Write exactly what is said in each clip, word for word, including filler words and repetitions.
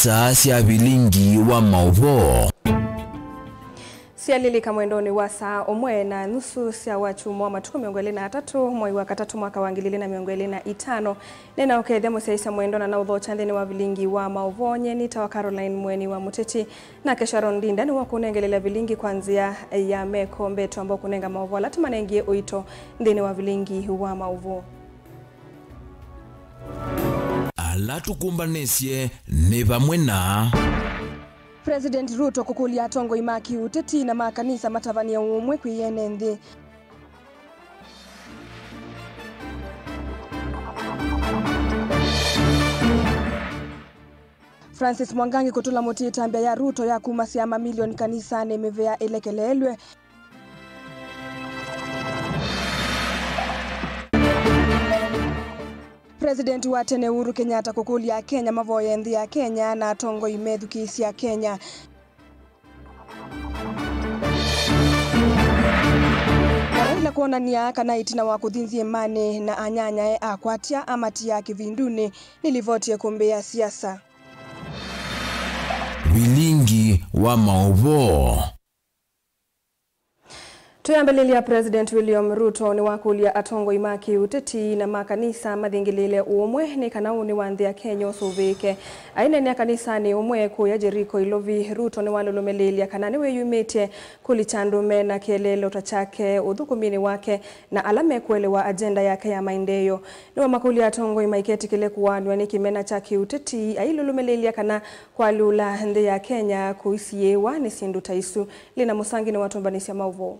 Saa sya vilingi wa maũvoo. Syalilika mwendonĩ wa saa ũmwe na nusu sya Wakyumwa, matukũ mĩongo ĩlĩ na atatũ, mwei wa katatũ, mwaka wa ngili ilĩ na mĩongo ĩlĩ na itano. Nĩnaũkethya mũsyaĩĩsya mwendwa na naũthokya nthĩnĩ wa vilingi wa maũvoo. Nyie nĩtawa Caroline Mweni wa Mũteti, nake Sharon Ndinda nĩwakũnengelelya vilingi kwa nzĩa ya meko. Mbee twamba kũnenga maũvoo ala tũmanengie ũito nthĩnĩ wa vilingi wa maũvoo. Ala tũkũmbanĩsye nĩ vamwe na. President Ruto kũkũlya atongoi ma kĩũteti na ma kanisa matavany'e ũũmwe kwĩ ene nthĩ. Francis Mwangangi kũtũla mũtĩ ĩtambya ya Ruto ya kumasya mamilioni kanisanĩ mĩvea ĩlekeleelw'e. President wa tene Uhuru Kenyatta kũkũlya Akenya mavoye nthĩ ya Kenya na atongoi methukĩĩsye Akenya. Raila kwonany'a kana ĩtina wa kũthi nzĩĩmanĩ na anyanyae akwatya amatiaa kĩvindunĩ, nĩ livoti ĩkũmbĩĩa siasa. Vilingi wa maũvoo. Twĩambĩlĩlya, President William Ruto nĩwakũlya atongoi ma kĩũteti na ma kanisa mathingĩlĩĩle ũũmwe nĩ kana ũnĩ wa nthĩ ya Kenya ũsũvĩĩke. Aineenea kanisanĩ ũmwe kũya Jericho Ilovi, Ruto nĩwalũlũmĩlĩĩlya kana nĩwĩyumĩtye kũlikya andũ me na kĩeleelo ta kyake ũthũkũminĩ wake na ala mekũelewa agenda yake ya maendeeo. Nĩwamakũlya atongoi maiketĩkĩle kũaanw'a nĩ kĩmena kya kĩũteti, ailũlũmĩlĩĩlya kana kwalũla nthĩ ya Kenya kũisiĩĩwa nĩ syĩndũ ta isu. Lina Mũsangi nĩwatũmbanĩsya maũvoo.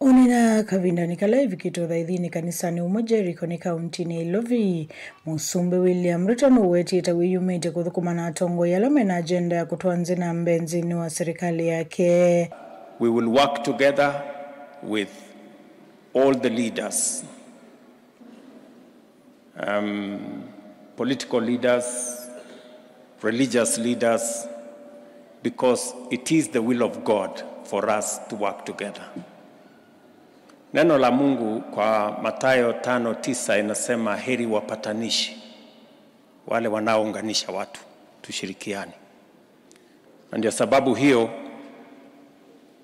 Ũneena kavindanĩ kala ĩvikĩtwe ũthaithinĩ kanisanĩ ũmwe Jericho nĩ kauntinĩ ya Ilovi, Mũsumbĩ William Ruto nũwetie ta wĩyumĩtye kũthũkũma na atongoi ala mena agenda ya kũtwaa nthĩ na mbee nthĩnĩ wa serikali yake. We will work together with all the leaders, um, political leaders, religious leaders, because it is the will of God for us to work together. Neno la Mungu kwa Mathayo tano tisa inasema, "Heri wapatanishi, wale wanaounganisha watu, tushirikiane." Na ndio sababu hiyo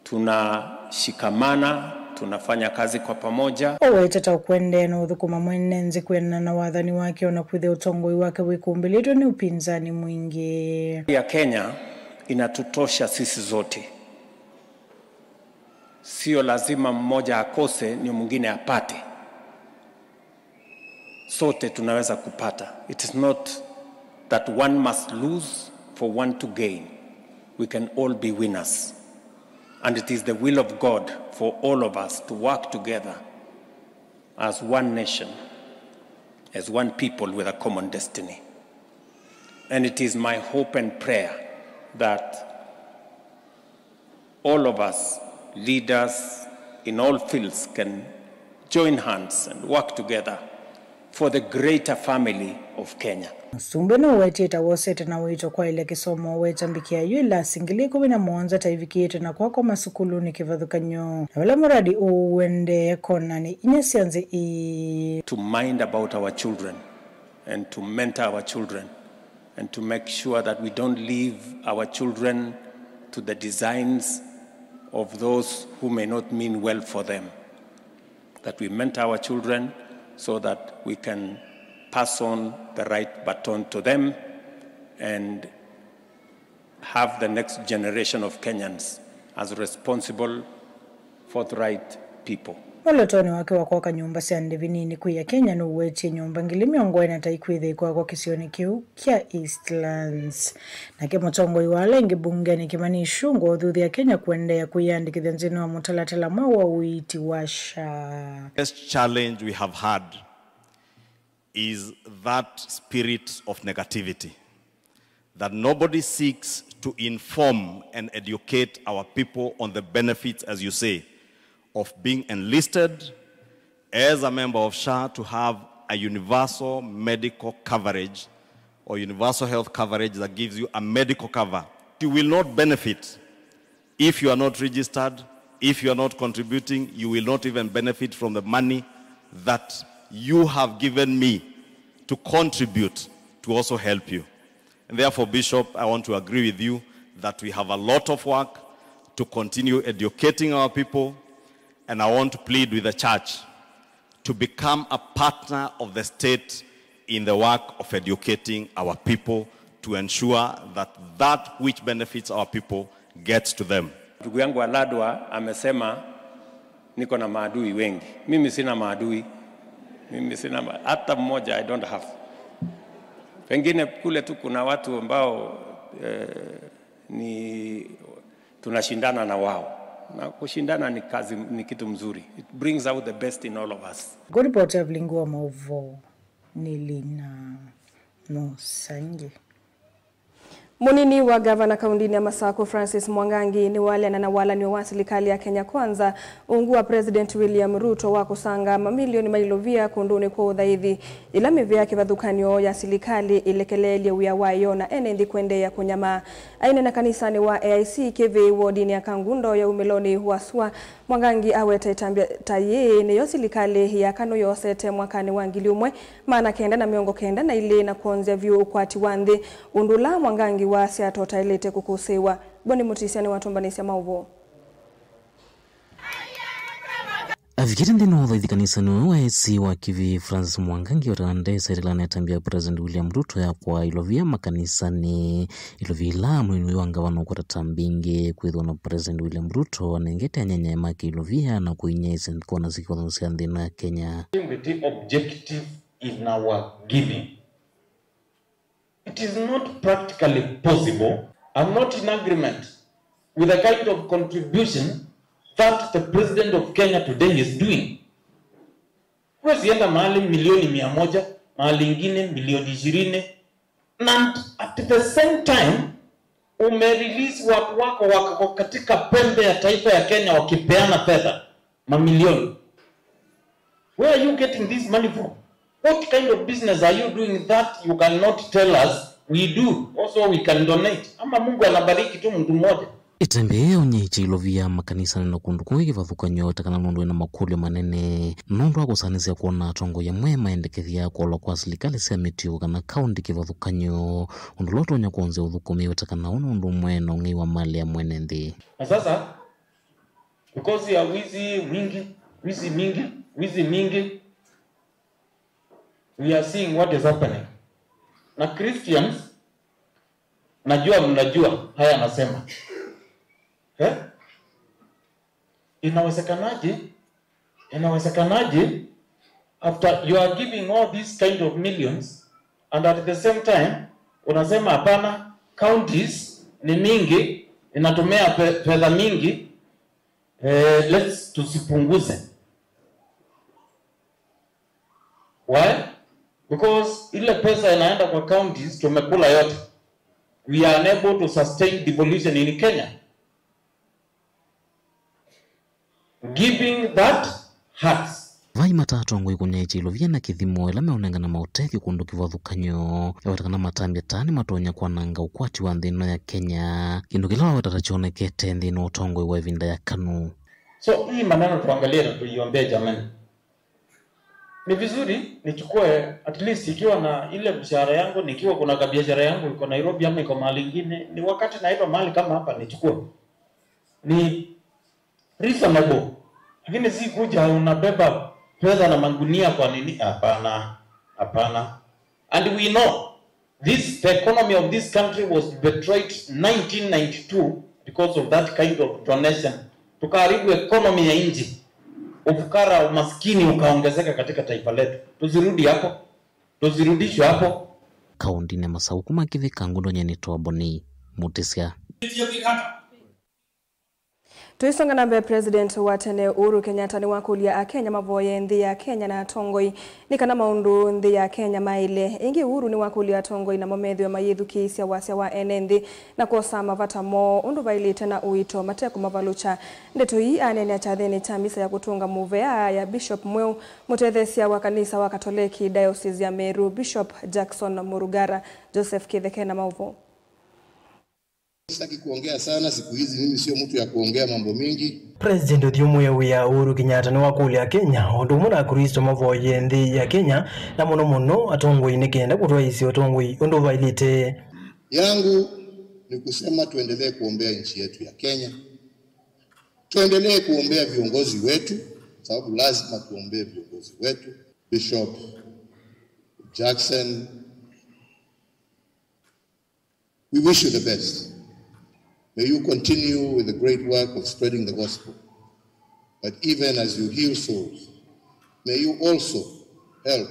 tunashikamana, tunafanya kazi kwa pamoja. Ũwetete ũkwendeea na ũthũkũma mwene nthĩ kwĩanana na wathani wake, o na kwĩthĩwa ũtongoi wake wĩkumbĩlĩtwe nĩ ũpinzani mwingĩ. Ya Kenya inatutosha sisi zote. Sio lazima mmoja akose ndio mwingine apate. Sote tunaweza kupata. It is not that one must lose for one to gain. We can all be winners. And it is the will of God for all of us to work together as one nation, as one people with a common destiny. And it is my hope and prayer that all of us, leaders in all fields, can join hands and work together for the greater family of Kenya. Mũsumbĩ nũwetie ta wosete na ũito kwaĩlya kĩsomo, weta mbikĩa yu ĩlasi ngili ikũmi na mũonza ta ivikĩĩte na kwakwa masukulunĩ kĩvathũkany'o, na vala mũradi ũũ ũendee konanĩ inya sya nthĩ ii. To mind about our children and to mentor our children and to make sure that we don't leave our children to the designs of those who may not mean well for them. That we mentor our children so that we can pass on the right baton to them and have the next generation of Kenyans as responsible, forthright people. Mwolotonĩ wake wa kwaka nyũmba sya ndĩvi nini kwĩ Akenya nũwetie nyũmba ngili mĩongo ĩna ta ikwĩthĩwa ikwakwa kĩsionĩ kĩu kya Eastlands. Nake mũtongoi wa ala aingĩ mbungenĩ Kimani Ichung'wah ũthuthya Akenya kũendeea kwĩyandĩkĩthya nthĩnĩ wa mũtalatala mweũ wa ũiiti wa SHA. Best challenge we have had is that spirit of negativity, that nobody seeks to inform and educate our people on the benefits, as you say, of being enlisted as a member of SHA to have a universal medical coverage or universal health coverage that gives you a medical cover. You will not benefit if you are not registered, if you are not contributing, you will not even benefit from the money that you have given me to contribute to also help you. And therefore, Bishop, I want to agree with you that we have a lot of work to continue educating our people, and I want to plead with the church to become a partner of the state in the work of educating our people to ensure that that which benefits our people gets to them. Ndugu yangu Aladwa amesema niko na maadui wengi. Mimi sina maadui. Mimi sina ma-, hata mmoja I don't have. Pengine kule tu kuna watu ambao, eh, ni tunashindana na wao. Na kushindana ni kazi, ni kitu mzuri. It brings out the best in all of us. Ngũripoti ya vilingi wa maũvoo nĩ Lina Mũsangi. Mũnini wa ngavana kaũndĩnĩ ya Masakũ, Francis Mwangangi, nĩwaleana na walan'yo wa silikalĩ ya Kenya Kwanza, ungu wa President William Ruto wa kũsanga mamilioni ma ilovia kũndũnĩ kwa ũthaithi, ĩla mĩvĩa kĩvathũkany'o ya silikalĩ ĩlekeleelye wĩa wayo na ene nthĩ kũendeea kũnyamaa. Aineena kanisanĩ wa A I C Kĩvĩĩ wodinĩ ya Kangundo ya umĩlonĩ wa sua, Mwangangi aweta ĩtambya ta yĩĩ nĩyo silikalĩ ya KANU yosete mwakanĩ wa ngili ũmwe maana kenda na mĩongo kenda na ilĩ na kwonzya vyũ ũkwati wa nthĩ, ũndũ ũla Mwangangi wasya tũtaĩlĩte kũkũsĩĩwa. Boni Mũtisya nĩwatũmbanĩsya maũvoo. Avikĩte nthĩnĩ wa ũthaithi kanisanĩ ũũ wa A I C wa Kĩvĩĩ, Francis Mwangangi wetana ndesa ĩtĩlanĩ ĩtambya ya President William Ruto ya kũaa ilovia makanisanĩ. Ilovia ila mũnini ũyũ wa ngavana ũkwata ta mbingĩ kwĩthĩwa na President William Ruto anengete anyanyae make ilovia na kũinyaĩĩsya kona sya kĩvathũkany'o sya nthĩ na Kenya. Integrity, objective in our giving. It is not practically possible. I'm not in agreement with the kind of contribution that the president of Kenya today is doing. Huwezi enda mahali milioni mia moja, mahali ingine milioni ishirini, and at the same time umerelease watu wako wako katika pembe ya taifa ya Kenya wakipeana fedha mamilioni. Where are you getting this money from? What kind of business are you doing that you cannot tell us we do? Also, we can donate. Ama Mungu anabariki tu mtu mmoja. Ĩtambya yĩĩ yaũnyaĩĩkya ilovia makanisanĩ na kũndũ kũngĩ kĩvathũkany'o, ata kana nũndũ wĩna makũlyo manene nũndũ wa kũsanĩsya kwona atongoi amwe maendekethya kũolwa kwa silikalĩ sya mĩtuo kana kaũndĩ kĩvathũkany'o, ũndũ ũla ũtonya kwonzya ũthũkũmi ata kana ũna ũndũ ũmwe na ũng'ei wa malĩ ya mwene nthĩ. Na sasa, because ya wizi mwingi, wizi mingi, wizi mingi, we are seeing what is happening. Na Christians, najua mnajua haya nasema. Eh? Inawezekanaje? Inawezekanaje after you are giving all these kind of millions and at the same time unasema hapana, counties ni mingi, inatumia fe-, fedha mingi, eh, let's tusipunguze. Why? Because ile pesa inaenda kwa counties tumekula yote. We are unable to sustain devolution in Kenya. Giving that hurts. Vai mata atongoi kũnyaĩĩkya ilovia na kĩthimo ĩla meũnengana maũtethyo kũndũ kĩvathũkany'o. Eweta kana matambya taa nĩmatonya kwananga ũkwati wa nthĩ ĩno ya Kenya, kĩndũ kĩla waweta ta kyonekete nthĩnĩ wa ũtongoi wa ĩvinda ya KANU. So hii maneno tuangalie na tuiombee jamani. Ni vizuri nichukue at least ikiwa na ile mshahara yangu, nikiwa kuna kabiashara yangu iko Nairobi ama iko mahali ingine, ni wakati naitwa mahali kama hapa nichukue. Ni reasonable. Lakini si kuja unabeba fedha na magunia kwa nini? Hapana. Hapana. And we know this, the economy of this country was betrayed nineteen ninety-two because of that kind of donation. Tukaharibu economy ya nchi. Ufukara, umaskini ukaongezeka katika taifa letu. Tusirudi hapo. Tusirudishwe hapo. Kaũndĩnĩ ya Masaũ kuma Kĩvĩĩ Kangundo, nyie nĩtawa Boni Mũtĩsya. Tũisonga na mbee, President wa tene Uhuru Kenyatta nĩwakũlya Akenya mavoye nthĩ ya Kenya na atongoi nĩ kana maũndũ nthĩ ya Kenya maĩle. Ĩngĩ, Uhuru nĩwakũlya atongoi namo methĩwe mayĩthukĩĩsya wasya wa ene nthĩ na kwosaa mavata moo ũndũ vaĩlĩte na ũito matekũmavalũkya. Ndeto ii aneenea kyathĩnĩ kya misa ya kũtũnga mũvea ya Bishop mweũ, mũtetheesya wa kanisa wa Katoleki Diocese ya Meru, Bishop Jackson Murugara. Joseph Kĩtheke na maũvoo. Sitaki kuongea sana siku hizi, mimi sio mtu ya kuongea mambo mingi. President ũthyũmũe wĩa Uhuru Kenyatta nĩwakũlya Akenya, o ũndũ ũmwe na Akristo, mavoye nthĩ ya Kenya, na mũno mũno atongoi, nĩ kenda kũtwaĩĩsya ũtongoi ũndũ vaĩlĩte. Yangu ni kusema tuendelee kuombea nchi yetu ya Kenya, tuendelee kuombea viongozi wetu, sababu lazima tuombee viongozi wetu. Bishop Jackson, we wish you the best. May you continue with the great work of spreading the gospel. But even as you heal souls, may you also help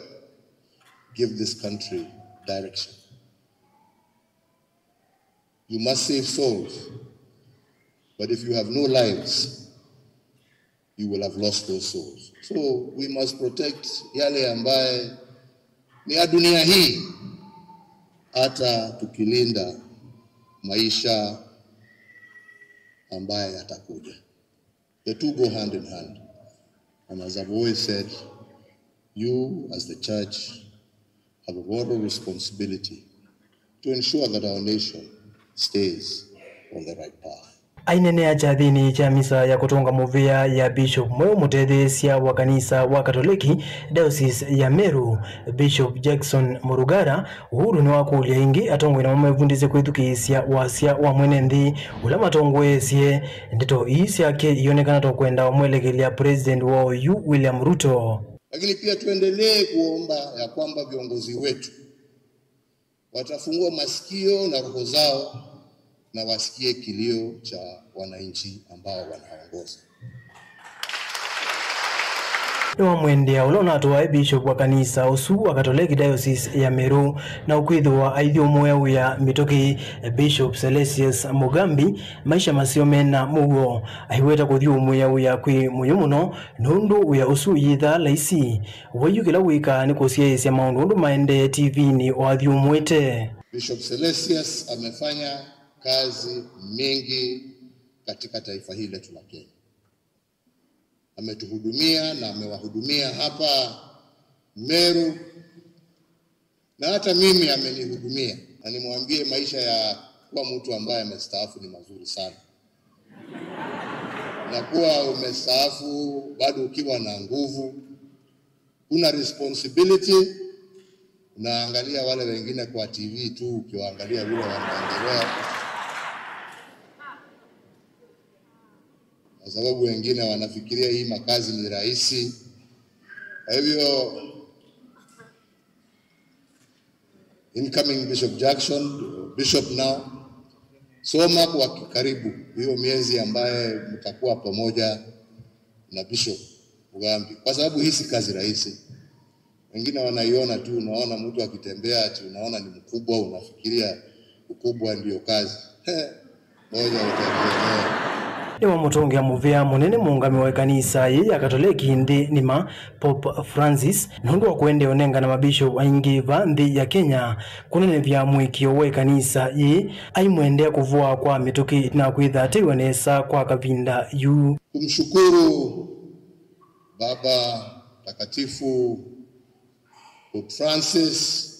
give this country direction. You must save souls. But if you have no lives, you will have lost those souls. So we must protect yale ambaye ni ya dunia hii, hata tukilinda maisha ambaye yatakuja. The two go hand in hand. And as I've always said, you as the church have a moral responsibility to ensure that our nation stays on the right path. Ainenea kyathĩnĩ kya misa ya kũtũnga mũvĩa ya Bishop mweũ mũtetheesya wa kanisa wa Katoleki Diocese ya Meru, Bishop Jackson Murugara, Uhuru nĩwakũlya ĩngĩ atongoi namo mevundĩsye kwĩthukĩĩsya wasya wa mwene nthĩ ũla matongoesye. Ndeto ii syake ionekana ta kwenda ũmwelekelya President wa oyu William Ruto. Lakini pia tuendelee kuomba ya kwamba viongozi wetu watafungua masikio na roho zao na wasikie kilio cha wananchi ambao wanaongoza. Nĩwamwendea ũla ũnatwae Bishop wa kanisa ũsu wa Katoleki Diocese ya Meru na ũkwĩthĩwa aithyũmũĩa wĩa mĩtũkĩ, Bishop Celestius Mugambi, maisha maseo mena mũuo. Aiweta kũthyũmũĩa wĩa kwĩ mũyo mũno nũndũ wĩa ũsu ũyĩthaa laisi. Waiyu kĩla wĩkaa nĩ kũsyaĩĩsya maũndũ ũndũ maendee T V-inĩ o athyũmũĩte. Bishop Celestius amefanya kazi mingi katika taifa hili letu la Kenya. Ametuhudumia na amewahudumia hapa Meru, na hata mimi amenihudumia. Na nimwambie, maisha ya kuwa mtu ambaye amestaafu ni mazuri sana. Na kuwa umestaafu bado ukiwa na nguvu, una responsibility, unaangalia wale wengine kwa T V tu, ukiwaangalia vile wanaendelea, kwa sababu wengine wanafikiria hii makazi ni rahisi. Kwa hivyo, incoming Bishop Jackson, Bishop now, soma kwa karibu hiyo miezi ambaye mtakuwa pamoja na Bishop Mugambi, kwa sababu hii si kazi rahisi. Wengine wanaiona tu, unaona mtu akitembea ati unaona ni mkubwa, unafikiria ukubwa ndio kazi. He, moja utajionea. Nĩwamũtũngĩa mũvea mũnene mũũngamĩi wa ĩkanisa yĩĩ ya Katoleki nthĩ nima, Pope Francis, nũndũ wa kũendeea ũnengana mabishop aingĩ va nthĩ ya Kenya kũnenevya mũĩkĩĩo wa ĩkanisa yĩĩ, aimwendea kũvũa kwa mĩtũkĩ na kwĩtha ateiwe nesa kwa kavinda yu. Kumshukuru Baba Mtakatifu Pope Francis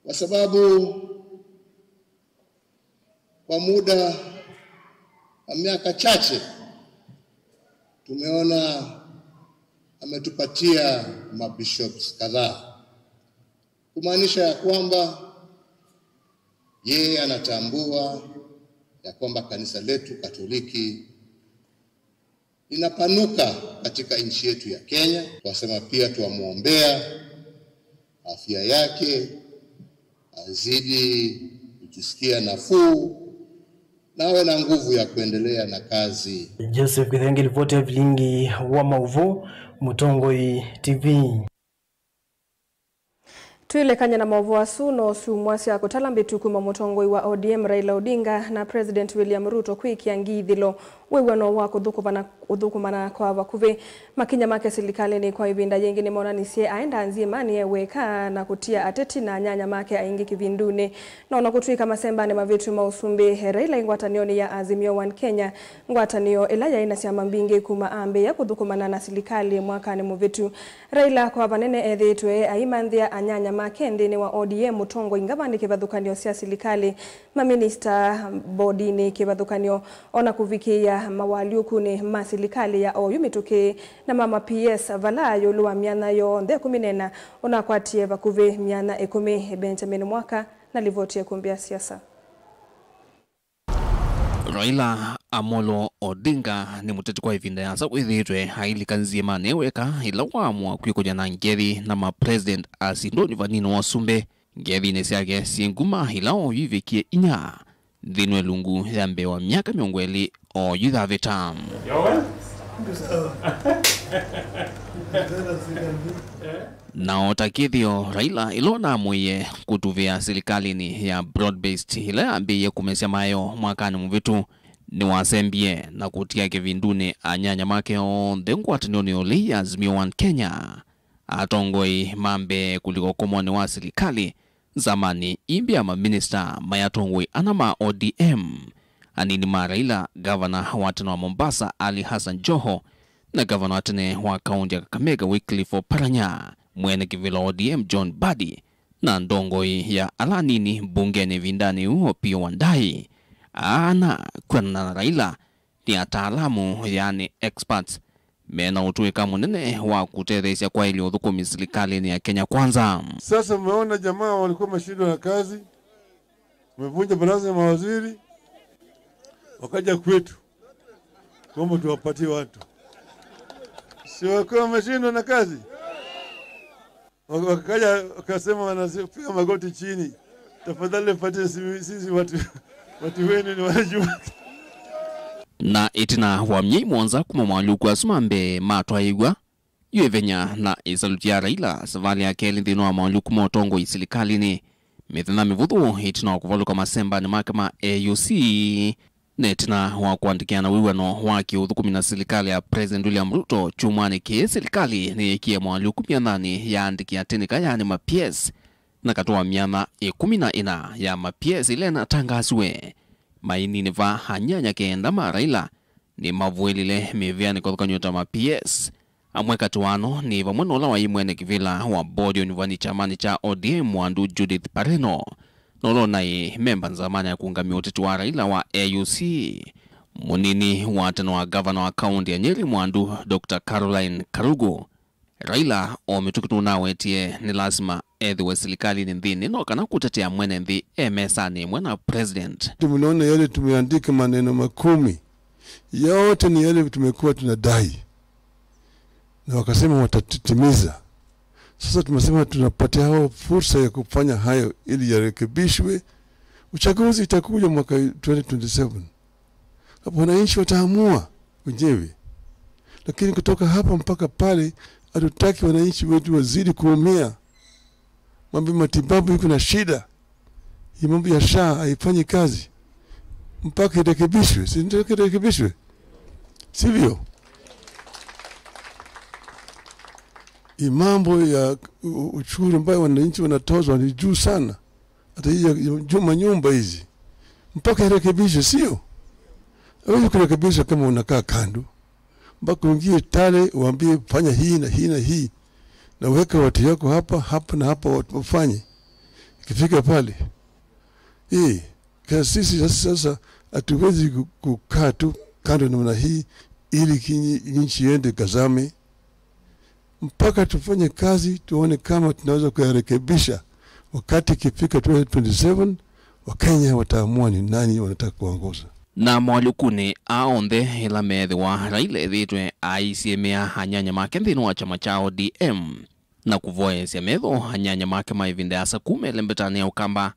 kwa sababu kwa muda wa miaka chache tumeona ametupatia mabishops kadhaa, kumaanisha ya kwamba yeye anatambua ya kwamba kanisa letu Katoliki linapanuka katika nchi yetu ya Kenya. Twasema pia twamwombea afya yake, azidi kujisikia nafuu na awe na nguvu ya kuendelea na kazi. Joseph Githenge, ripoti ya vilingi wa maũvoo, Mũtongoi T V. Twĩlekany'a na maũvoo asu, no syumwa sya kũtala mbĩtu kuma mũtongoi wa O D M Raila Odinga na President William Ruto kwĩkĩa ngithĩlo wĩw'ano wa kũthũkũmana, kũthũkũmana kwa vakuvĩ. Makinya make silikalĩnĩ kwa ĩvinda yĩngĩ nĩmonanisye aenda nzĩmanĩ e weka na kũtia ateti na anyanya make aingĩ kĩvindunĩ. No ona kũtw'ĩka masembanĩ mavĩtu ma ũsumbĩ, Raila e ngwatanĩonĩ ya Azimio One Kenya, ngwatanĩo ĩla yaĩ na syama mbingĩ kuma ambĩĩa kũthũkũmana na silikalĩ mwakanĩ mũvĩtu. Raila kwa vanene ethĩĩtwe aimanthĩa anyanya make nthĩnĩ wa O D M, mũtongoi ngavanĩ kĩvathũkany'o sya silikalĩ, maminista bodinĩ kĩvathũkany'o, ona kũvikĩĩa mawalyũkunĩ ma silikalĩ ya oyu mĩtũkĩ na ma ma P S, vala ĩũlũ wa myanya yonthe ĩkũmi na ĩna, ũnakwatie vakuvĩ myanya ĩkũmi. Benjamin Mwaka na livoti ya ĩkũmbĩ ya siasa. Raila Amolo Odinga nĩ mũteti kwa ĩvinda yasa wĩthĩĩtwe ailika nzĩemanĩ weka ĩla waamũa kwĩkũny'a na ngethi na ma president asindoni vanini wa ũsumbĩ. Ngethinĩ syake syĩ nguma ila oyu ivĩkie inya nthĩnĩ wa ĩlungu ya mbee wa myaka mĩongo ĩlĩ oyu yavĩta. Na o ta kĩthĩo, Raila ĩla ũnamũie kũtuvĩa silikalĩnĩ ya broad-based ĩla yambĩĩie kũmesya maeo mwakanĩ mũvĩtu, nĩwasembie na kũtia kĩvindunĩ anyanya make onthe ngwatanĩonĩ ya ũlei ya Azimio One Kenya. Atongoi ma mbee kũlika ũkomonĩ wa silikalĩ nzamanĩ ĩmbĩ ya maminista maĩ atongoi ana ma O D M, anini ma Raila, ngavana wa tene wa Mombasa Ali Hassan Joho, na ngavana wa tene wa kaũnti ya Kakamega Wycliffe Oparanya, mwene kĩvĩla O D M John Mbadi, na ndongoi ya ala anini mbungenĩ ĩvindanĩ yĩu Opiyo Wandayi. Ana kwĩanana na Raila nĩ ataalamu, yaani experts, mena ũtũĩka mũnene wa kũtetheesya kwaĩlya ũthũkũmi silikalĩnĩ ya Kenya Kwanza. Sasa mmeona jamaa walikuwa wameshindwa na kazi, wamevunja baraza ya mawaziri, wakaja kwetu kuomba tuwapatie watu, si wakiwa wameshindwa na kazi? Wakaja wakasema, wanapiga magoti chini, "Tafadhali mpatie sisi watu, watu wenu ni wanajua." Na ĩtina wa myei mũonza kuma maũlũku asu ma mbee matwaĩw'a, yu ĩvenya na ĩsaluti ya Raila savalĩ ya kelĩ nthĩnĩ wa maũlũku ma ũtongoi silikalĩnĩ, mĩthenya mĩvũthũ ĩtina wa kũvalũka masembanĩ make ma A U C, na ĩtina wa kũandĩkĩana wĩw'ano wa kĩũthũkũmi na silikalĩ ya President William Ruto kyumwanĩ kĩĩ, silikalĩ nĩyeekie maũlũku myathanĩ ya aandĩki a tĩnĩka, yaani ma P S, na katĩ wa myatha ĩkũmi na ĩna ya ma P S ĩla ĩnatangaasiwe. Mainini va anyanya kenda ma Raila nĩmavũĩlile mĩvĩanĩ kũthũkany'a ta ma P S. Amwe katĩ wano nĩ vamwe na ũla waĩ mwene kĩvĩla wa bodi ya ũnyuvani kyamanĩ kya O D M Mwandu Judith Pareno, na ũla ũnaĩ memba nzamanĩ ya kũũngamĩa ũteti wa Raila wa A U C, mũnini wa tene wa ngavana wa kaũnti ya Nyeri Mwandu Doctor Caroline Karugu. Raila o mĩtũkĩ nũnawetie nĩ lasima ethĩwe silikalĩnĩ nthĩnĩ no kana kũtetea mwene nthĩ e mesanĩ ĩmwe na president. Tumeona yale tumeandika maneno makumi yote ni yale tumekuwa tunadai, na wakasema watatimiza. Sasa tumesema tunapatia hao fursa ya kufanya hayo ili yarekebishwe. Uchaguzi itakuja mwaka twenty twenty-seven, hapo wananchi wataamua wenyewe, lakini kutoka hapa mpaka pale hatutaki wananchi wetu wazidi kuumia. Mambo ya matibabu iko na shida. Hii mambo ya SHA haifanyi kazi mpaka irekebishwe, si ndio? Irekebishwe, sivyo? Hii mambo ya u-, ushuru ambayo wananchi wanatozwa ni juu sana, hata hii ya, ya juu manyumba hizi mpaka irekebishwe, sio? Hawezi kurekebisha kama unakaa kando mpaka uingie tale uambie fanya hii na hii na hii, na uweke watu yako hapa hapa na hapa, watu wafanye. Ikifika pale, eh, ka sisi sasa, sasa hatuwezi ku-, kukaa tu kando namna hii ili kinyi-, nchi iende kazame, mpaka tufanye kazi tuone kama tunaweza kuyarekebisha. Wakati ikifika twenty twenty-seven, Wakenya wataamua ni nani wanataka kuongoza. Na maũlũkunĩ aa onthe, ĩla meethĩwa Raila ethĩĩtwe aisyĩmĩa anyanya make nthĩnĩ wa kyama kya O D M na kũvoyesya metho anyanya make ma ĩvinda yasa kuma ĩlembetanĩ ya Ũkamba,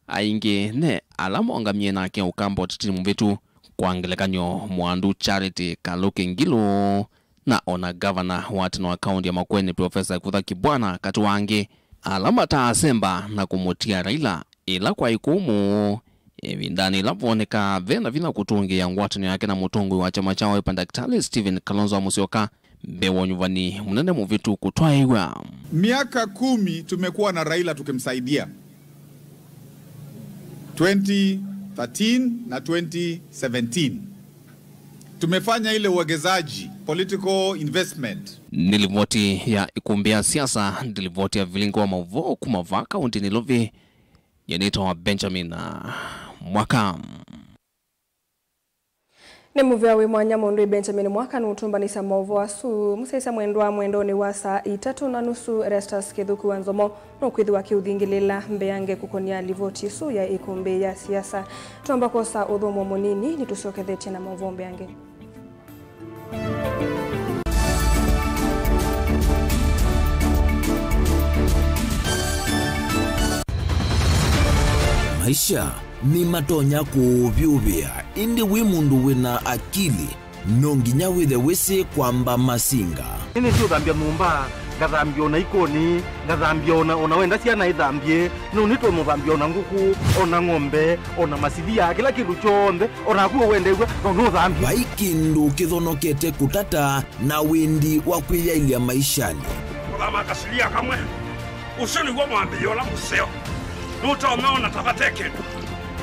aingĩ ne ala maũngamie nake Ũkamba ũtetinĩ mũvĩtu, kwa ngelekany'o Mwandu Charity Kaluki Ngilu, na o na ngavana wa tene wa kaũnti ya Makueni Profesa Kivutha Kibwana, katĩ wa angĩ ala mataasemba na kũmũtia Raila ĩla kwaĩ kũmũ, ĩvindanĩ ĩla vonekaa ve na vinya kũtũngĩĩa ngwatanĩo yake na mũtongoi wa kyama kya Wiper Daktari Stephen Kalonzo Musyoka mbee wa ũnyuvani mũnene mũvĩtu kũtwaĩw'a. Miaka kumi tumekuwa na Raila tukimsaidia, twenty thirteen na twenty seventeen. Tumefanya ile uwekezaji, political investment. Nĩ livoti ya ĩkũmbĩ ya siasa, nĩ livoti ya vilingi wa maũvoo kuma vaa kaũnti Nairobi. Nyie nĩtawa Benjamin, ah, Mwaka. Nĩ mũvea wĩ mwanya mũndũ ĩ Benjamin Mwaka nũtũmbanĩsya maũvoo asu. Mũsyaĩĩsya mwendwa, mwendonĩ wa saa itatũ na nusu, Erastus Kĩthũku wa Nzomo nũkwĩthĩwa akĩũthingĩlĩĩla mbeange kũkony'a livoti ĩsu ya ĩkũmbĩ ya siasa. Twamba kwosa ũthũmũo mũnini, nĩtũsyokethetye na maũvoo mbeange. Maisha nĩmatonya kũũvyũvĩa, ĩndĩ wĩ mũndũ wĩ na akili, no nginya wĩthe wĩsĩ kwamba masinga. Nĩnĩsĩ ũthambya nyũmba, ngathambya ona ikoni, ngathambya ona, ona wenda syana ithambye, no nĩtũmũthambya ona ngũkũ, ona ng'ombe, ona masilia, kĩla kĩndũ kyonthe, ona naku ũwendeew'a, no nũthambye. Vai kĩndũ kĩthonokete kũtata na wĩndi wa kwĩyaĩlya maishanĩ. Kũthama kasilia kamwe, ũsu nĩw'o mwambĩĩo ũla mũseo. Nũtonya ona ta vate kĩndũ.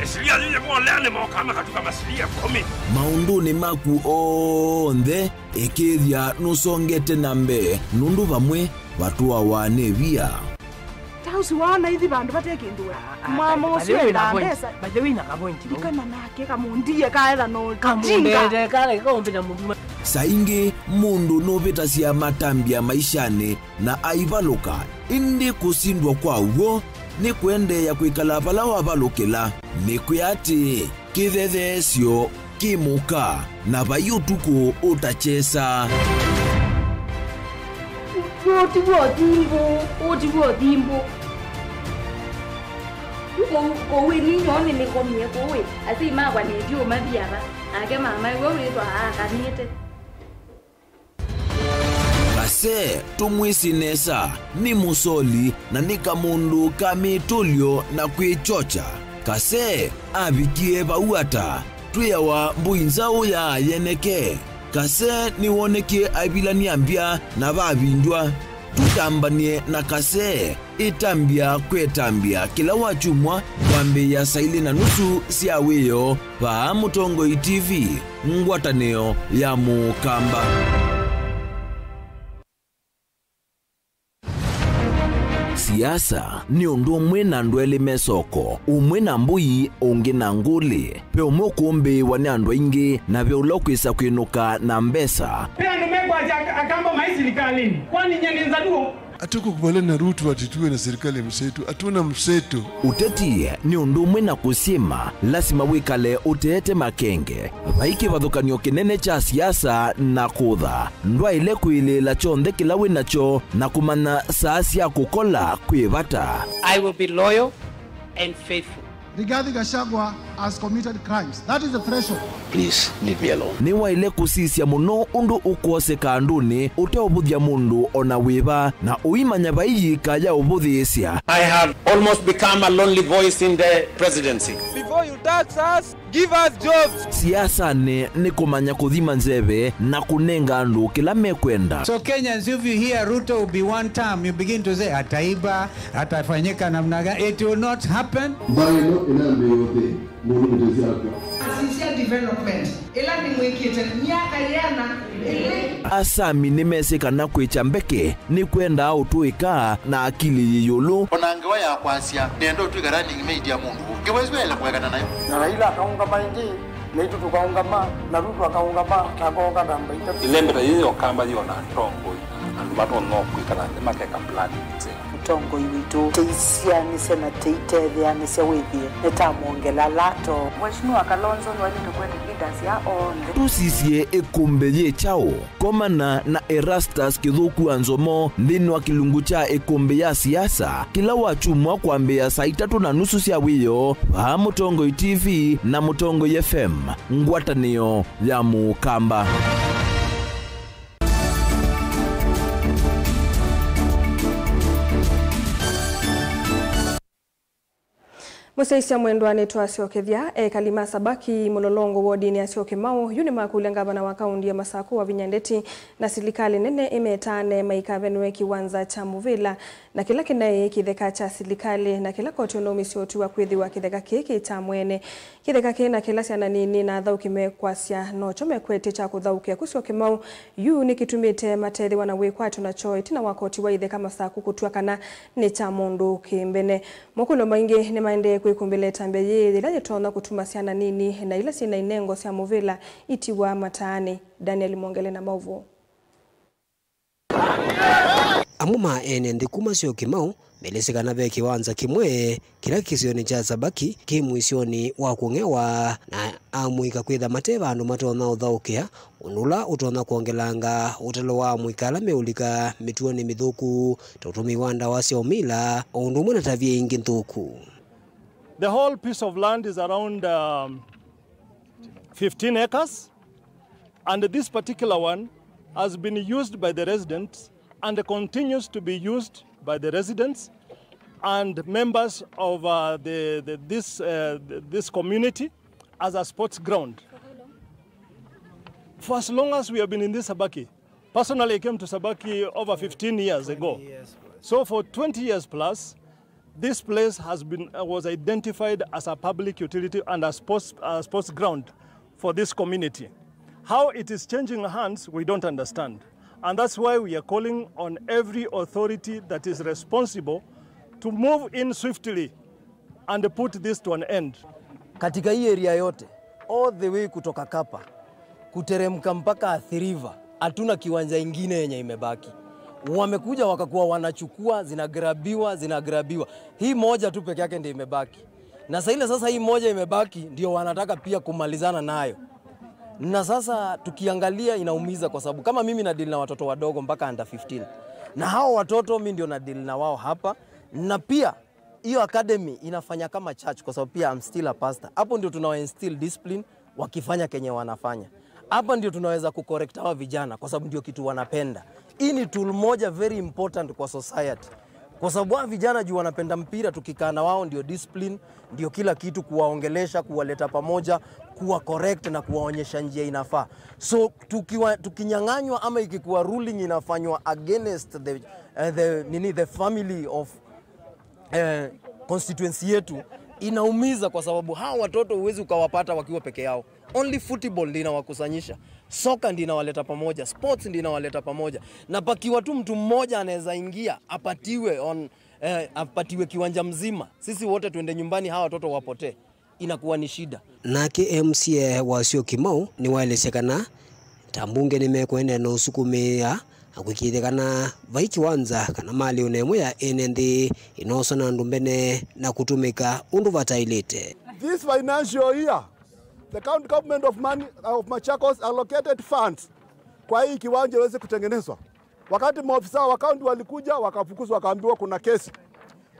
Ĩsilia yĩĩ yĩvolea nĩmokaa makatuka masilia ĩkũmi. Maũndũnĩ maku onthe, ĩkĩĩthya nũsongete na mbee, nũndũ vamwe vatũawa nĩ via. Ta ũsu waona ithi vandũ vate kĩndũ we. Ah, ah, mwama by the ũsu way, endaa na point, mbesa. By the way, na ka point, no? Ikana nake kamũndie kaetha no. Kamũndete, kale, kaũmbĩta mũndũ. Saa ingĩ mũndũ nũvĩtasya matambya maishanĩ na aivalũka, ĩndĩ kũsindwa kwa w'o nĩ kũendeea kwĩkala vala wavalũkĩla. Nĩkwĩa atĩĩ, kĩthetheesyo kĩ mũka, na vai ũtukũ ũtakyesa. Ũũ tiw'o ũthimbũ, ũũ tiw'o ũthimbũ. Kũu, kũu ĩ ninyoo nĩnĩkomie kũu ĩ, asyai makwa nĩndiũmathi ava, nake mama ĩwe wĩthwa aakanĩte. Kase tũmwĩsĩ nesa, nĩ mũsoli na nĩ kamũndũ ka mĩtũlyo na kwĩkyokya. Kase avikie vau ata? Twĩawa mbũi nzaũ ya yeneke. Kase nĩwonekie aivilany'a mbya na vavindw'a. Tũtambany'e na Kase. Ĩtambya kwĩ ĩtambya kĩla wakyumwa kwambĩĩa saa ilĩ na nusu sya wĩoo vaa Mũtongoi T V, ngwatanĩo ya Mũkamba. Siasa nĩ ũndũ ũmwe na andũ elĩ me soko, ũmwe na mbũi, ũngĩ na ngũlĩ. Ve ũmwe ũkũmbĩĩwa nĩ andũ aingĩ, na ve ũla ũkwĩsa kwĩnũka na mbesa. Ve andũ mekwasya Akamba mai silikalĩnĩ, kwani nyie nĩ Nzaluo? Hatukukubaliana na Ruto ati tuwe na serikali ya mseto. Hatuna mseto. Ũteti nĩ ũndũ ũmwe na kũsyĩma, lasima wĩkale ũteete makenge. Vai kĩvathũkany'o kĩnene kya siasa na kũtha. Ndwaĩle kwĩlĩĩla kyonthe kĩla wĩ nakyo na kũmanya saa sya kũkola kwĩ vata. I will be loyal and faithful. Rigathi Gachagua has committed crimes. That is the threshold. Please leave me alone. Nĩwaĩle kũsisya mũno ũndũ ũkwoseka andũnĩ ũteũvũthya mũndũ o na wĩva, na ũimanya vai yĩka ya ũvũthĩĩsya. I have almost become a lonely voice in the presidency. Before you tax us, give us jobs. Siasanĩ nĩ kũmanya kũthima nzeve na kũnenga andũ kĩla mekwenda. So Kenyans, if you hear Ruto will be one term, you begin to say, "Ataiba, atafanyika namna gani?" It will not happen. Mbaĩ ĩno ĩnambĩĩa ũthĩ, mũndũ mũtesi akwa. Asisya development ĩla nĩmwĩkĩte myaka yĩana ĩlĩ. Asami nĩmesĩ kana kwĩkya mbeke nĩkwendaa ũtũĩka na akili yĩ ĩũlũ. O na ngewa ya kwasya, nĩenda ũtw'ĩka running mate ya mũndũ ũũ. Ngewa ĩsu yaĩle kũekana nayo. Na Raila akaũngama ĩngĩ, naitũ tũkaũngama, na Ruto akaũngama, na akooka namba itatũ. Ĩlembe ta yĩĩ yokamba yĩona atongoi, andũ matonya kwĩkala nthĩ makeka plan nzeo. Mũtongoi witũ, tũisyaanĩsya na tũitetheanĩsya wĩthĩe nĩtamwongela lato. Mheshimiwa Kalonzo nĩwaĩlĩte kũete leaders ya onthe. Tũsisye ĩkũmbĩ yĩ kyaũ? Komana na Erastus Kĩthũku wa Nzomo nthĩnĩ wa kĩlungu kya ĩkũmbĩ ya siasa kĩla wakyumwa kwambĩĩa saa itatũ na nusu sya wĩoo vaa Mũtongoi T V na Mũtongoi F M, ngwatanĩo ya Mũkamba. Mũsyaĩĩsya mwendwa, nĩtwasyokethya. Ekali ma Sabaki Mũlolongo wodinĩ ya Syokimau yu nĩmakũlya ngavana wa kaũndi ya Masakũ Wavinya Ndeti na silikalĩ nene ĩmetaane maikavenũe kĩwanza kya mũvĩla na kĩla kĩnaĩ kĩtheka kya silikalĩ, na kĩla koti ũnaumisye ũtwi wa kwĩthĩwa kĩtheka kĩĩ kĩ kya mwene. Kĩtheka kĩĩ na kĩla syana nini na athaũki mekwasya nokyo mekwetye kya kũthaũkĩa ku Syokimau yu nĩkĩtumĩte matethĩwa na wĩkwatyo nakyo ĩtina wa koti wa itheka Masakũ kũtw'a kana nĩ kya mũndũ kĩmbene. Mokũlyo maingĩ nĩmaendee Kwĩkumbĩla ĩtambya yĩĩ yĩla yĩtonya kũtuma syana nini na ila syĩ na inengo sya mũvĩla itiwa mataanĩ. Daniel Mwongele na maũvoo. Amwe ma ene nthĩ kuma Syokimau melesye kana ve kĩwanza kĩmwe kĩla kĩsionĩ kya Sabaki kĩ mũisyonĩ wa kũng'ewa, na amũika kwĩtha mate vandũ matonya ũthaũkĩa, ũndũ ũla ũtonya kwongelanga ũtalo wa amũika ala meũlika mĩtuonĩ mĩthũku ta ũtũmĩi wa ndawa sya ũmila, o ũndũ ũmwe na tavia ingĩ nthũku. The whole piece of land is around, um, fifteen acres, and this particular one has been used by the residents and continues to be used by the residents and members of, uh, the, the, this, uh, this community as a sports ground. For as long as we have been in this Sabaki, personally, I came to Sabaki over fifteen years ago. So for twenty years plus, this place has been, uh, was identified as a public utility and a sports, uh, sports ground for this community. How it is changing hands, we don't understand. And that's why we are calling on every authority that is responsible to move in swiftly and put this to an end. Katika hii area yote, all the way kutoka Kapa kuteremka mpaka Athi River, hatuna kiwanja ingine yenye imebaki. Wamekuja wakakuwa wanachukua, zinagrabiwa, zinagrabiwa. Hii moja tu peke yake ndio imebaki. Na saa ile sasa hii moja imebaki, ndio wanataka pia kumalizana nayo. Na sasa tukiangalia, inaumiza kwa sababu kama mimi na deal na watoto wadogo mpaka under fifteen. Na hao watoto mi ndio na deal na wao hapa. Na pia hiyo academy inafanya kama church kwa sababu pia I'm still a pastor. Hapo ndio tunawa instill discipline wakifanya kenye wanafanya. Hapa ndio tunaweza kucorrect hawa vijana kwa sababu ndio kitu wanapenda. Hii ni tool moja very important kwa society. Kwa sababu hawa vijana juu wanapenda mpira, tukikaa na wao ndio discipline, ndio kila kitu, kuwaongelesha, kuwaleta pamoja, kuwa correct na kuwaonyesha njia inafaa. So tukiwa, tukinyang'anywa ama ikikuwa ruling inafanywa against the, eh, the, nini, the family of, eh, constituency yetu, inaumiza kwa sababu hawa watoto huwezi ukawapata wakiwa peke yao. Only football ndio inawakusanyisha, soka ndio inawaleta pamoja, sports ndio inawaleta pamoja. Na pakiwa tu mtu mmoja anaweza ingia apatiwe on, eh, apatiwe kiwanja mzima, sisi wote tuende nyumbani, hawa watoto wapotee, inakuwa ni shida. Nake M C A wa Syokimau nĩwaelesya kana ta mbunge nĩmekũendeea na ũsukumĩĩa na kũĩkĩĩthya kana vai kĩwanza kana malĩ ona ĩmwe ya ene nthĩ ĩnooswa na andũ mbene na kũtũmĩka ũndũ vataĩlĩte. This financial year, the county government of Mani-, of Machakos allocated funds kwa hii kiwanja iweze kutengenezwa. Wakati maofisa wa county walikuja, wakafukuzwa, wakaambiwa kuna kesi.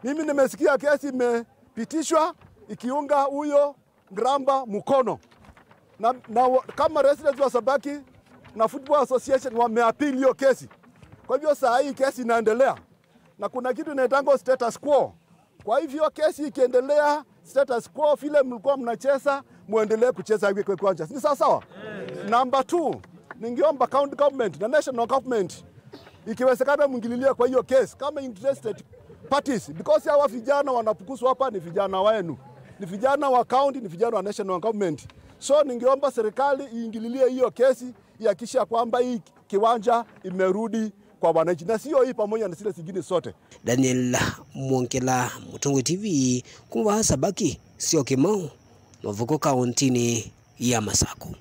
Mimi nimesikia kesi imepitishwa ikiunga huyo Gramba mkono. Na, na wa-, kama residents wa Sabaki na Football Association wameappeal hiyo kesi. Kwa hivyo saa hii kesi inaendelea. Na kuna kitu inaitangwa status quo. Kwa hivyo kesi ikiendelea, status quo, vile mlikuwa mnacheza, muendelee kucheza hivi kwa kiwanja. Ni sawa sawa? Number two, ningeomba county government na national government, ikiwezekana, mwingililie kwa hiyo case kama interested parties, because hawa vijana wanafukuzwa hapa ni vijana wenu, ni vijana wa county, ni vijana wa national government. So ningeomba serikali iingililie hiyo kesi, ihakikisha kwamba hii kiwanja imerudi kwa wananchi, na sio hii, pamoja na zile zingine zote. Daniel Mwongela, Mũtongoi T V, kuma vaa Sabaki, Syokimau, Mavuko, kauntinĩ ya Masakũ.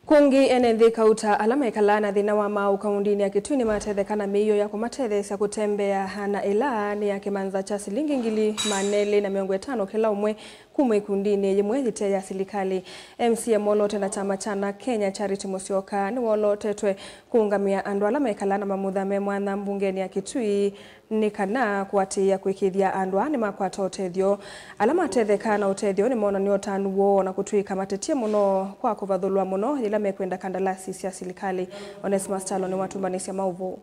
Kũngĩ, ene nthĩ kauta ala mekalaa na thĩna wa maaũ kaundinĩ ya Kitui nĩmatetheka na mĩio ya kũmatetheesya kũtembea, na ĩla nĩ ya kĩmanza kya silingi ngili maana elĩ na mĩongo ĩtano kĩla ũmwe kuma ĩkundinĩ yĩmwe yĩte ya silikalĩ. M C A mwoloote na kyama kya Na Kenya, Charity Musyoka, nĩwolootetwe kũũngamĩa andũ ala mekalaa na mamutha me mwanya mbungenĩ ya Kitui nĩ kana kũatĩĩa kũĩkĩĩthya andũ aa nĩmakwata ũtethyo. Ala matetheka na ũtethyo nĩmoonany'a ũtanu woo na kũtw'ĩka matetye mũno kwa kũvathũlwa mũno yĩla mekwenda kandalasi sya silikalĩ. Onesmus Kyalo nĩwatũmbanĩsye maũvoo.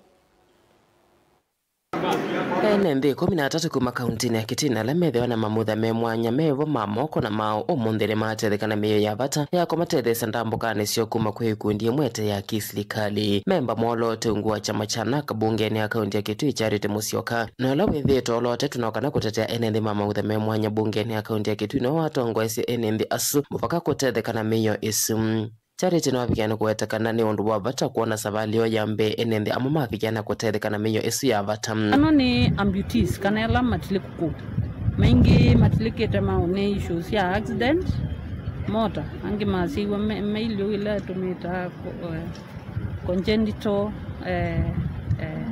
Ene nthĩ ĩkũmi na atatũ kuma kauntinĩ ya Kitui ala methĩwa na mamutha me mwanya me vo ma moko na maaũ ũmũnthĩ nĩmatetheka na mĩio ya vata ya kũmatetheesya ndambũkanĩ syoo kuma kwĩ ikundi ĩmwe ĩte ya kĩsilikalĩ. Memba mwoloote ungu wa kyama kya Na Kenya mbungenĩ ya kaunti ya Kitui, Charity Musyoka, na ũla wĩthĩĩtwe olootetwe no kana kũtetea ene nthĩ ma mautha me mwanya mbungenĩ ya kaunti ya Kitui, nĩwe watongoesye ene nthĩ asu mũvaka kũtetheka na mĩio ĩsu. Charity nĩwavikĩa nĩ kũweta kana nĩ ũndũ wa vata kwona savalĩ ĩyo ya mbee ene nthĩ amwe mavikĩa na kũtetheka na mĩio ĩsu ya vata. Ano nĩ amputees, kana ala matile kũkũwa. Maingĩ matilikĩte maũ nĩ issues sya accident, mota, angĩ masyĩiwe me, me iliu ila ĩtũmĩtaa ko-, eh, congenital, eh, eh,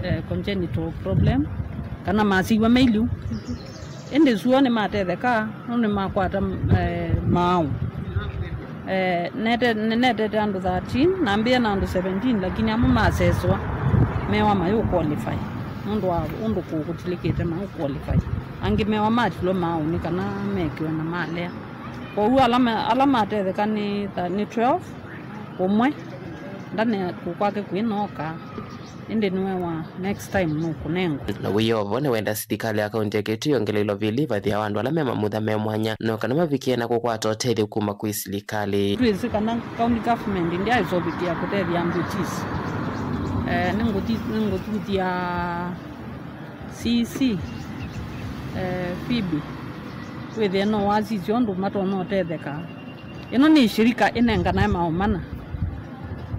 eh, congenital problem, kana masyĩiwe me iliu. Ĩndĩ suo nĩmatetheka, nũndũ nĩmakwata, eh, maaũ. Eh, nete-, nĩnetete andũ thirteen, nambĩĩe na andũ seventeen, lakini amwe maseswa, mewa mayũ qualify, nũndũ wa ũndũ kũũ kũtilikĩte mayũ qualify. Angĩ mewa matilwe maaũnĩ kana mekiwe na malea. Kwoou ala ma-, ala matetheka nĩ tha-, nĩ twelve, ũmwe ndane kũũ kwake kwĩ nooka, ĩndĩ nĩwewa next time nũkũnengwa. Na wĩoo vo nĩwenda silikalĩ ya kaunti ya Kitui yongeleilwa vili vathĩa wa andũ ala me mamutha me mwanya, no kana mavikie na kũkwata ũtethyo kuma kwĩ silikalĩ. Twĩsĩ kana county government ndyaĩsovikia kũtethya amputees. Eh, nĩngũthi-, nĩngũthuthya C E C, eh, Phoebe, wĩthĩe no wasisya ũndũ matonya ũtetheka. Ĩno nĩ shirika ĩnenganae maaũ mana.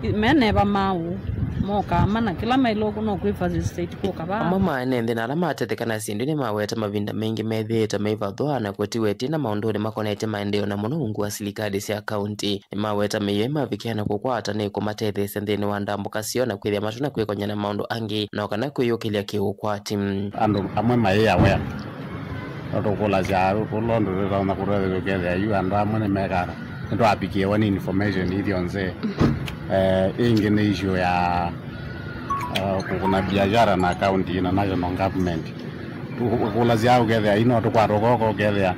I-, meneva maaũ, mokaa mana, kĩla maĩle no kwĩ facilitate kũka vaa. Amwe ma ene nthĩ na ala matetheka na syĩndũ nĩmaweta mavinda maingĩ methĩĩtwe maivathwa na kũtiwa ĩtina maũndũnĩ makonetye maendeeo, na mũno ungu wa silikalĩ sya kaunti. Nĩmaweta mĩio ĩmavikĩa na kũkwata nĩ kũmatetheesya nthĩnĩ wa ndambũka syoo na kwĩthĩa matonya kwĩkony'a na maũndũ angĩ, no kana kwĩyũkĩlya kĩũkwati. Andũ amwe mayĩ aware, no tũkũlasya ũla ũndũ tũtonya kũtethya, ũkethĩa yu andũ amwe nĩmekaa nĩtwapikiwe nĩ information ithyonthe. Eh, ĩngĩ nĩ issue ya, eh, kũkũna biashara na county na national government. Ũkũlasya ũkethĩa ino tũkwatwa koko ũkethĩa,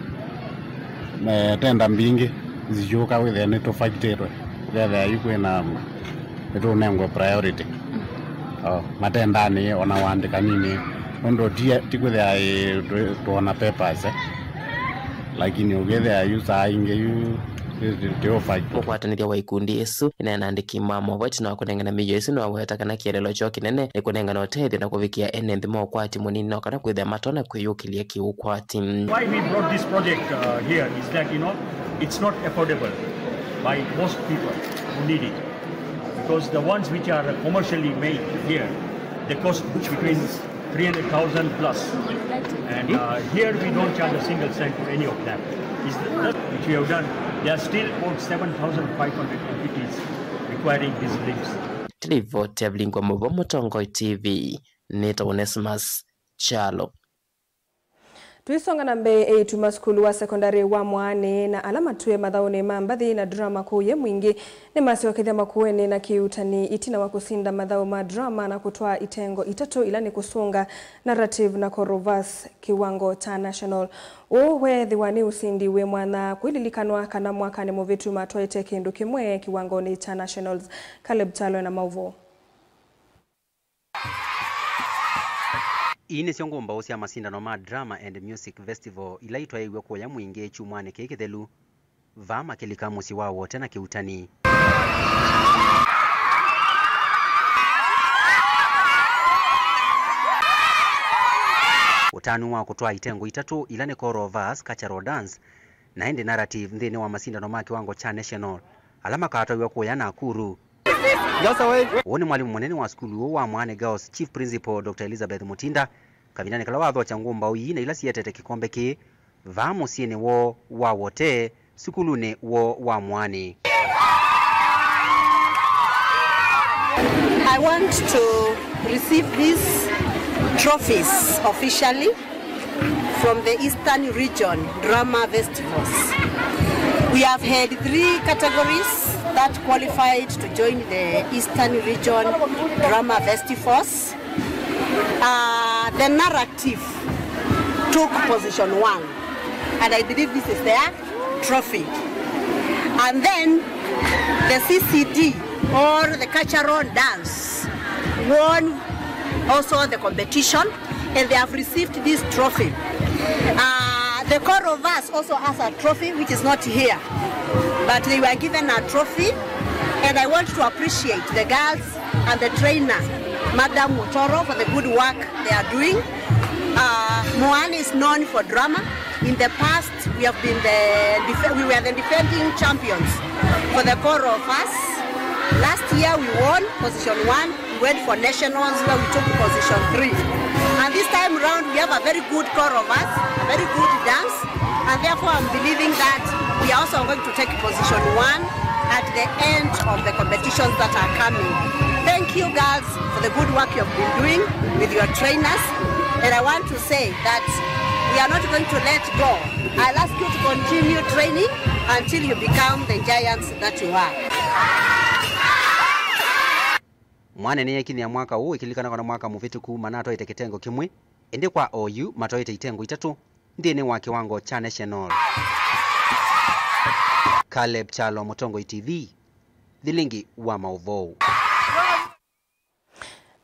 eh, tenda mbingĩ nzisyũka wĩthĩa nĩtũfaitĩtwe, ũkethĩa yu kwĩna nĩtũnengwe priority. Oh, matendanĩ ona waandĩkaninĩ, nũndũ ti, ti kwĩthĩa, ĩ, tũ-, tũona papers, eh, lakini ũkethĩa yu saa ingĩ yu ti, ti, ti ũfaitũ. Ũkwatanĩthya wa ikundi isu ina na andĩki ma maũvoo ĩtina wa kũnengana mĩio ĩsu nĩwaweta kana kĩeleelo kyoo kĩnene nĩ kũnengana ũtethyo na kũvikĩa ene nthĩ ma ũkwati mũnini no kana kwĩthĩa matonya kwĩyũkĩlya kĩũkwati. Why we brought this project, uh, here is that, you know, it's not affordable by most people who need it. Because the ones which are commercially made here, they cost between three hundred thousand plus. And, uh, here we don't charge a single cent to any of them. Is that which we have done? There are still about seven thousand five hundred amputees requiring these limbs. Nĩ livoti ya Vilingi wa Maũvoo, Mũtongoi T V, nĩtawa Onesmus Kyalo. Tũisonga na mbee, eĩtu ma sukulu wa sekondalĩ wa Mwaanĩ na ala matwĩe mathaũnĩ ma mbathi na drama kũũ Mwingĩ nĩmasyokethya makũenĩ na kĩuutani ĩtina wa kũsinda mathaũ ma drama na kũtwaa itengo itatũ ila nĩ kũsũnga, narrative, na choral verse kĩwango kya national. Ũũ weethĩwa nĩ ũsindi wĩ mwanya kwĩlilikanwa kana mwakanĩ mũvĩtu matwaĩte kĩndũ kĩmwe kĩwangonĩ kya nationals. Caleb Kyalo na maũvoo. Ii nĩsyo ngũmbaũ sya masindano ma Drama and Music Festival ila itwaĩiw'e kũya Mwingĩ kyumwanĩ kĩĩ kĩthelu, vaa makĩlika mũsyĩ wa Wote na kĩuutani. Ũtanu wa kũtwaa itengo itatũ ila nĩ choral verse, cultural dance, na ĩndĩ narrative nthĩnĩ wa masindano ma kĩwango kya national ala makatwaĩwa kũya Nakuru. Just a wave. Ũũ nĩ mwalimũ mũnene wa sukulu ũũ wa Mwaanĩ Girls, Chief Principal Doctor Elizabeth Mutinda, kavindanĩ kala wathokya ngũmbaũ ii na ila sietete kĩkombe kĩĩ vaa mũsyĩnĩ woo wa Wote, sukulunĩ woo wa Mwaanĩ. I want to receive these trophies officially from the Eastern Region Drama Festivals. We have had three categories that qualified to join the Eastern Region Drama Festivals. Uh, the narrative took position one, and I believe this is their trophy. And then the C C D, or the cultural dance, won also the competition, and they have received this trophy. Uh, the choral verse also has a trophy which is not here, but they were given a trophy, and I want to appreciate the girls and the trainer, Madam Mutoro, for the good work they are doing. Uh, Mwaanĩ is known for drama. In the past, we have been the def-, we were the defending champions for the choral verse. Last year, we won position one. We went for nationals where we took position three. And this time round, we have a very good choir of us, a very good dance, and therefore I'm believing that we are also going to take position one at the end of the competitions that are coming. Thank you, girls, for the good work you have been doing with your trainers, and I want to say that we are not going to let go. I'll ask you to continue training until you become the giants that you are. Mwana nĩyekinyĩa mwaka ũũ, ĩkĩlilikana kana mwaka mũvĩtũku manatwaĩte kĩtengo kĩmwe, ĩndĩ kwa oyu matwaĩte itengo itatũ nthĩnĩ wa kĩwango kya national. Caleb Kyalo, Mũtongoi T V, thilingi wa maũvoo.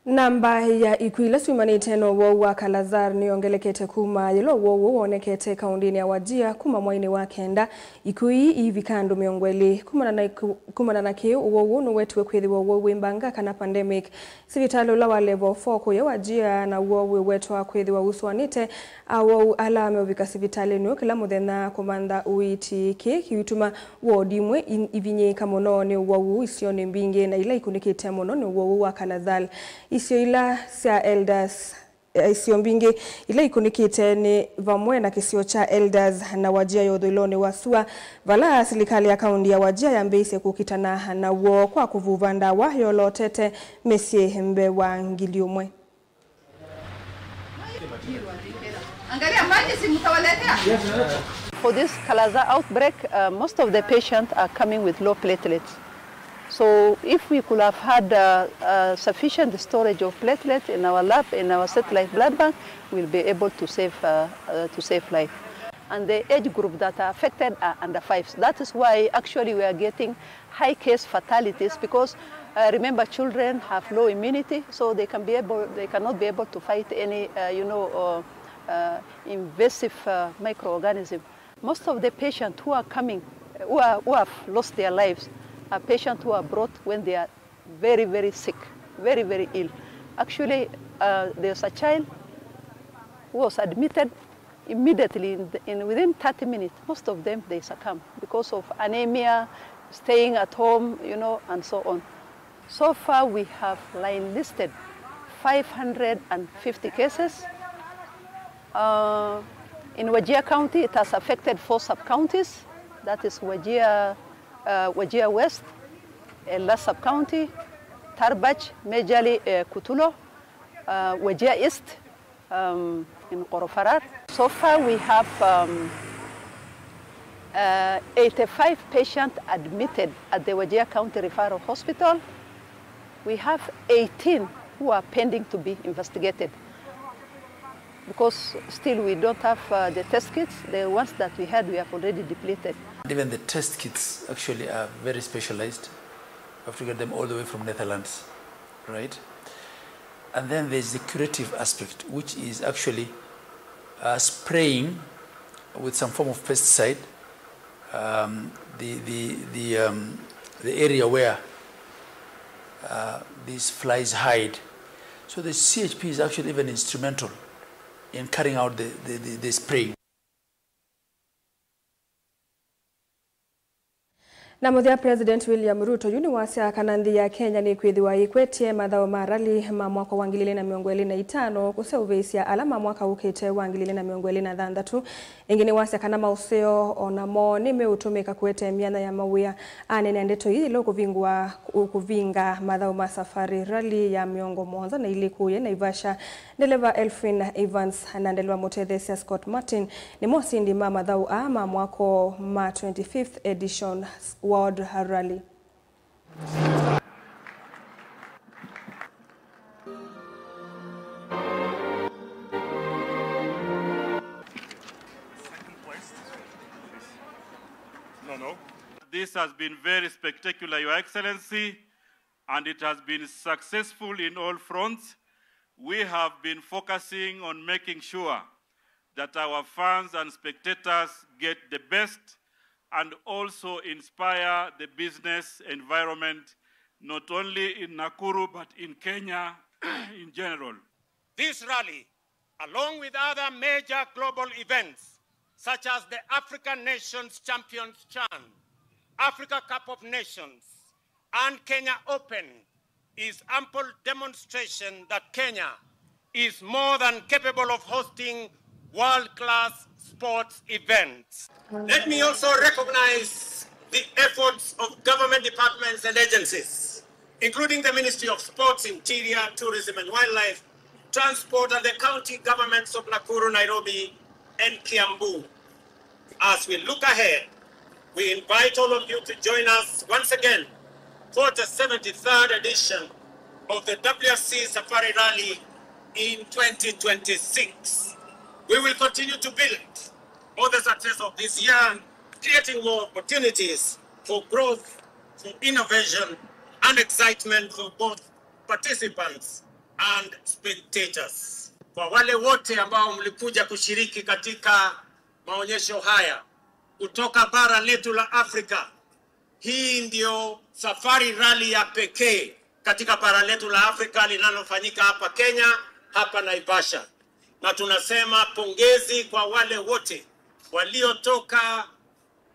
Namba ya ikw'ũ ila syumanĩte na ũwau wa Kala-Azar nĩyongelekete kuma yĩla ũwau ũũ wonekete kaũndĩnĩ ya Wajir kuma mwainĩ wa kenda. Ikw'ũ ii iivika andũ mĩongo ĩlĩ. Kumana na iku- kumana na kĩĩ, ũwau ũũ nũwetiwe kwĩthĩwa ũwau wĩ mbanga kana pandemic. Sivitalĩ ũla wa level four kũya Wajir naw'o wĩwetwa kwĩthĩwa ũsũanĩte awau ala meũvika sivitalĩnĩ ũũ kĩla mũthenya kũmantha ũiiti. Kĩĩ kĩituma wodi imwe in- ivinyĩĩka mũno nĩ ũwau ũũ isionĩ mbingĩ na ila ikunĩkĩte mũno nĩ ũwau ũũ wa Kala-Azar. Isio ila sya Elders, eh, isio mbingĩ ila ikunĩkĩte nĩ vamwe na kĩsio kya Elders na Wajir ya ũthũĩlonĩ wa sua, vala silikalĩ ya kaũndi ya Wajir yambĩĩisye kũkitana naw'o kwa kũvuva ndawa yolotete mĩsyĩ mbee wa ngili ũmwe. For this Kala-Azar outbreak, uh, most of the patients are coming with low platelets. So if we could have had uh, uh, sufficient storage of platelets in our lab, in our satellite blood bank, we'll be able to save, uh, uh, to save life. And the age group that are affected are under fives. That is why actually we are getting high case fatalities because uh, remember, children have low immunity, so they can be able, they cannot be able to fight any, uh, you know, uh, uh, invasive uh, microorganism. Most of the patients who are coming, who, are, who have lost their lives, are patients who are brought when they are very, very sick, very, very ill. Actually, uh, there's a child who was admitted immediately in, the, in within thirty minutes. Most of them, they succumb because of anemia, staying at home, you know, and so on. So far, we have line listed five hundred and fifty cases. Uh, in Wajir County, it has affected four sub-counties. That is Wajir, uh, Wajir West, Elders sub-county, Tarbaj, majorly uh, Kutulo, uh, Wajir East, um, in Korofarar. So far, we have um, uh, eighty-five patients admitted at the Wajir County Referral Hospital. We have eighteen who are pending to be investigated because still we don't have uh, the test kits. The ones that we had, we have already depleted. Even the test kits actually are very specialized. We have to get them all the way from Netherlands, right? And then there's the curative aspect, which is actually uh, spraying with some form of pesticide um, the, the, the, um, the area where uh, these flies hide. So the C H P is actually even instrumental in carrying out the, the, the, the spraying. Na mũthya, President William Ruto yu nĩwasya kana nthĩ ya Kenya nĩkwĩthĩwa yĩkwetye mathaũ ma rally ma mwaka wa ngili ilĩ na mĩongo ĩlĩ na itano kũseũvĩĩsya ala ma mwaka ũkĩte wa ngili ilĩ na mĩongo ĩlĩ na thanthatũ. Ĩngĩ nĩwasya kana maũseo o namo nĩmeũtũmĩka kũete myanya ya mawĩa. Aneenea ndeto ii yĩla ũkũvingũa, ũkũvinga mathaũ ma Safari Rally ya mĩongo mũonza na ilĩ kũya Naivasha, ndeleva Elfin Evans na ndeleva mũtetheesya Scott Martin nĩmo asindi ma mathaũ aa ma mwako ma twenty-fifth Edition World Rally. No, no. This has been very spectacular, Your Excellency, and it has been successful in all fronts. We have been focusing on making sure that our fans and spectators get the best and also inspire the business environment not only in Nakuru but in Kenya in general. This rally, along with other major global events such as the African Nations Champions CHAN, Africa Cup of Nations, and Kenya Open, is ample demonstration that Kenya is more than capable of hosting world-class sports events. Let me also recognize the efforts of government departments and agencies, including the Ministry of Sports, Interior, Tourism and Wildlife, Transport, and the county governments of Nakuru, Nairobi, and Kiambu. As we look ahead, we invite all of you to join us once again for the seventy-third edition of the W F C Safari Rally in twenty twenty-six. We will continue to build on the success of this year, creating more opportunities for growth, for innovation, and excitement for both participants and spectators. Kwa wale wote ambao mlikuja kushiriki katika maonyesho haya kutoka bara letu la Afrika, hii ndio Safari Rally ya pekee katika bara letu la Afrika linalofanyika hapa Kenya, hapa Naivasha. Na tunasema pongezi kwa wale wote waliotoka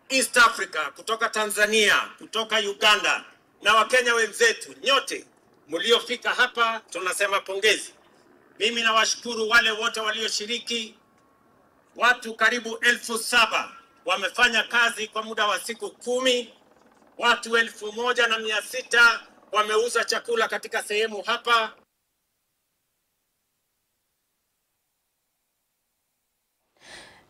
East Africa, kutoka Tanzania, kutoka Uganda, na Wakenya wenzetu nyote mliofika hapa, tunasema pongezi. Mimi nawashukuru wale wote walioshiriki. Watu karibu elfu saba wamefanya kazi kwa muda wa siku kumi. Watu elfu moja na mia sita wameuza chakula katika sehemu hapa.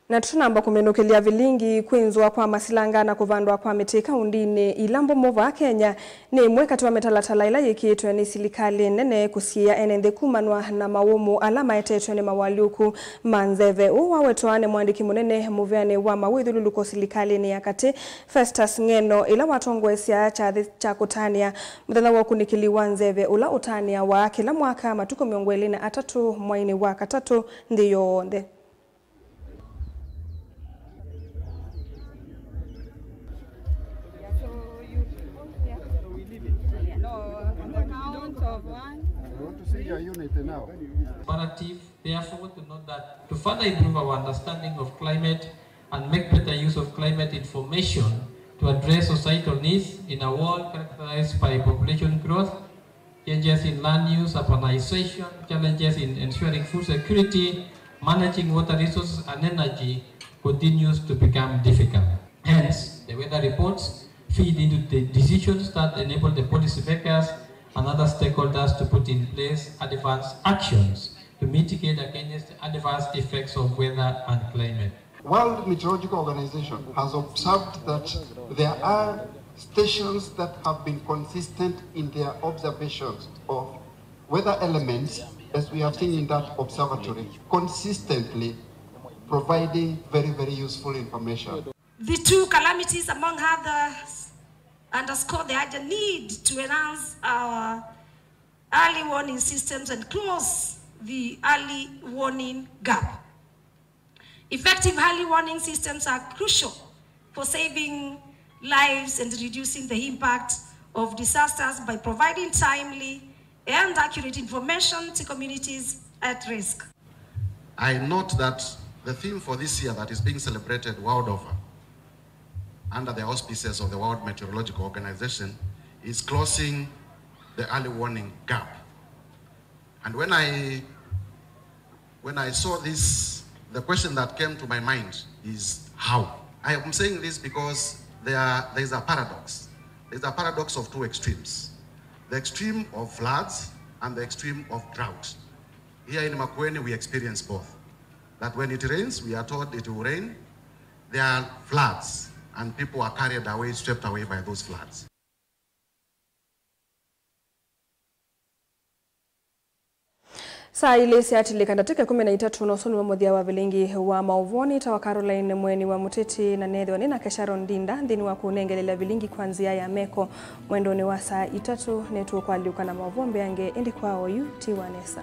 Na tũtanamba kũminũkĩlya vilingi, kwĩnzwa kwa masilanga na kũvandwa kwa mĩtĩ kaũndĩnĩ ila mbũmũ vaa Kenya nĩ ĩmwe katĩ wa mĩtalatala ĩla yĩkĩĩtwe nĩ silikalĩ nene kũsiĩĩa ene nthĩ kumanwa na mawũmũ ala maetetwe nĩ mawalyũku ma nzeve. Ũũ wawetwa nĩ mũandĩki mũnene mũveanĩ wa mawĩthyũlũlũko silikalĩnĩ ya katĩ, Festus Ng'eno, ĩla watongoesya kyathĩ kya kũtanĩa mũthenya wa ũkunĩkĩli wa nzeve ũla ũtanĩawa kĩla mwaka matukũ mĩongo ĩlĩ na atatũ mwainĩ wa katatũ nthĩ yonthe. Imperative, therefore, to note that to further improve our understanding of climate and make better use of climate information to address societal needs in a world characterized by population growth, changes in land use, urbanization, challenges in ensuring food security, managing water resources and energy continues to become difficult. Hence, the weather reports feed into the decisions that enable the policymakers and other stakeholders to put in place advanced actions to mitigate against the adverse effects of weather and climate. World Meteorological Organization has observed that there are stations that have been consistent in their observations of weather elements, as we have seen in that observatory, consistently providing very, very useful information. The two calamities, among others, underscore the urgent need to enhance our early warning systems and close the early warning gap. Effective early warning systems are crucial for saving lives and reducing the impact of disasters by providing timely and accurate information to communities at risk. I note that the theme for this year that is being celebrated world over under the auspices of the World Meteorological Organization is closing the early warning gap. And when I, when I saw this, the question that came to my mind is how? I am saying this because there, there is a paradox. There is a paradox of two extremes. The extreme of floods and the extreme of drought. Here in Makueni, we experience both. That when it rains, we are told it will rain. There are floods, and people are carried away, swept away by those floods. Saa ilĩ syatilĩka ndatĩka ĩkũmi na itatũ, na ũsu nĩw'o mũthya wa vilingi wa maũvoo. Nĩtawa Caroline Mweni wa Mũtĩtĩ, na neethĩwa nĩ nake Sharon Ndinda nthĩnĩ wa kũnengelelya vilingi kwa nzĩa ya meko mwendonĩ wa saa itatũ. Nĩtũkwalyũka na maũvoo mbeange, ĩndĩ kwa oyu, tiwa nesa.